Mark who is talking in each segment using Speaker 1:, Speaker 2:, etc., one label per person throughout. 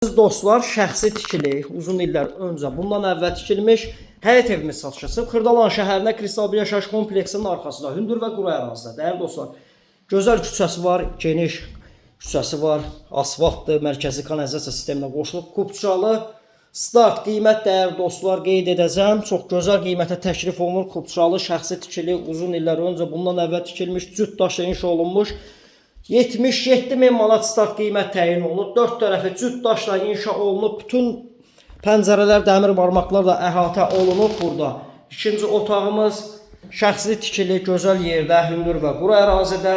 Speaker 1: Əziz dostlar, şəxsi tikili, uzun illər öncə, bundan əvvəl tikilmiş həyət evimiz satışa çıxıb. Xırdalan şəhərində Kristal bir yaşayış kompleksinin arxasında, hündür və quru ərazidə. Dəyərli dostlar, gözəl küçəsi var, geniş küçəsi var, asfaltdır, mərkəzi kanalizasiya sisteminə qoşulub, kupçalı. Start qiymət, dəyərli dostlar, qeyd edəcəm. Çox gözəl qiymətə təklif olunur. Kupçalı, şəxsi tikili, uzun illər öncə, bundan əvvəl tikilmiş, cüt daşla inşa olunmuş 77 min manat start qiymət təyin olunub. Dörd tərəfi cüt daşla inşa olunub. Bütün pəncərələr dəmir barmaqlarla əhatə olunub burada. İkinci otağımız şəxsi tikili, gözəl yerdə, hündür və quru ərazidə.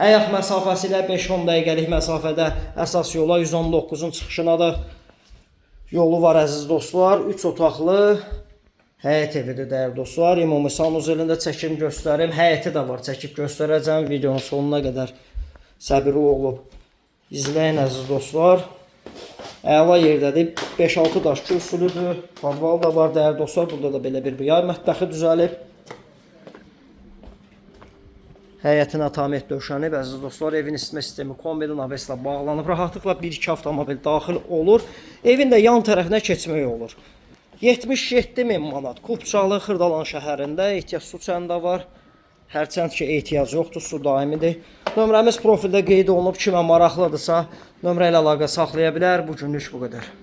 Speaker 1: Ayaq məsafəsi ilə 5-10 dəqiqəlik məsafədə əsas yola, 119-un çıxışına da yolu var, əziz dostlar. 3 otaqlı həyət evidir, dəyərli dostlar. Ümumi sanuzelində çəkim göstərim. Həyəti də var, çəkib göstərəcəm videonun sonuna qədər. Səbirli olub izləyin, əziz dostlar. Əla yerdədir. 5-6 daş kürsülüdür. Podval da var, dəyərli dostlar. Burada da belə bir yay mətbəxi düzəlib. Həyətinə tamet döşənib, əziz dostlar. Evin isitmə sistemi kombidən aveslə bağlanıb. Rahatlıqla 1-2 avtomobil daxil olur. Evin də yan tərəfinə keçmək olur. 77 min manat. Kupçalı, Xırdalan şəhərində ehtiyac su çəndi var. Hərçənd ki ehtiyac yoxdur, su daimidir. Nömrəmiz profildə qeyd olunub. Kimə maraqlıdırsa, nömrə ilə əlaqə saxlaya bilər. Bu günlük bu qədər.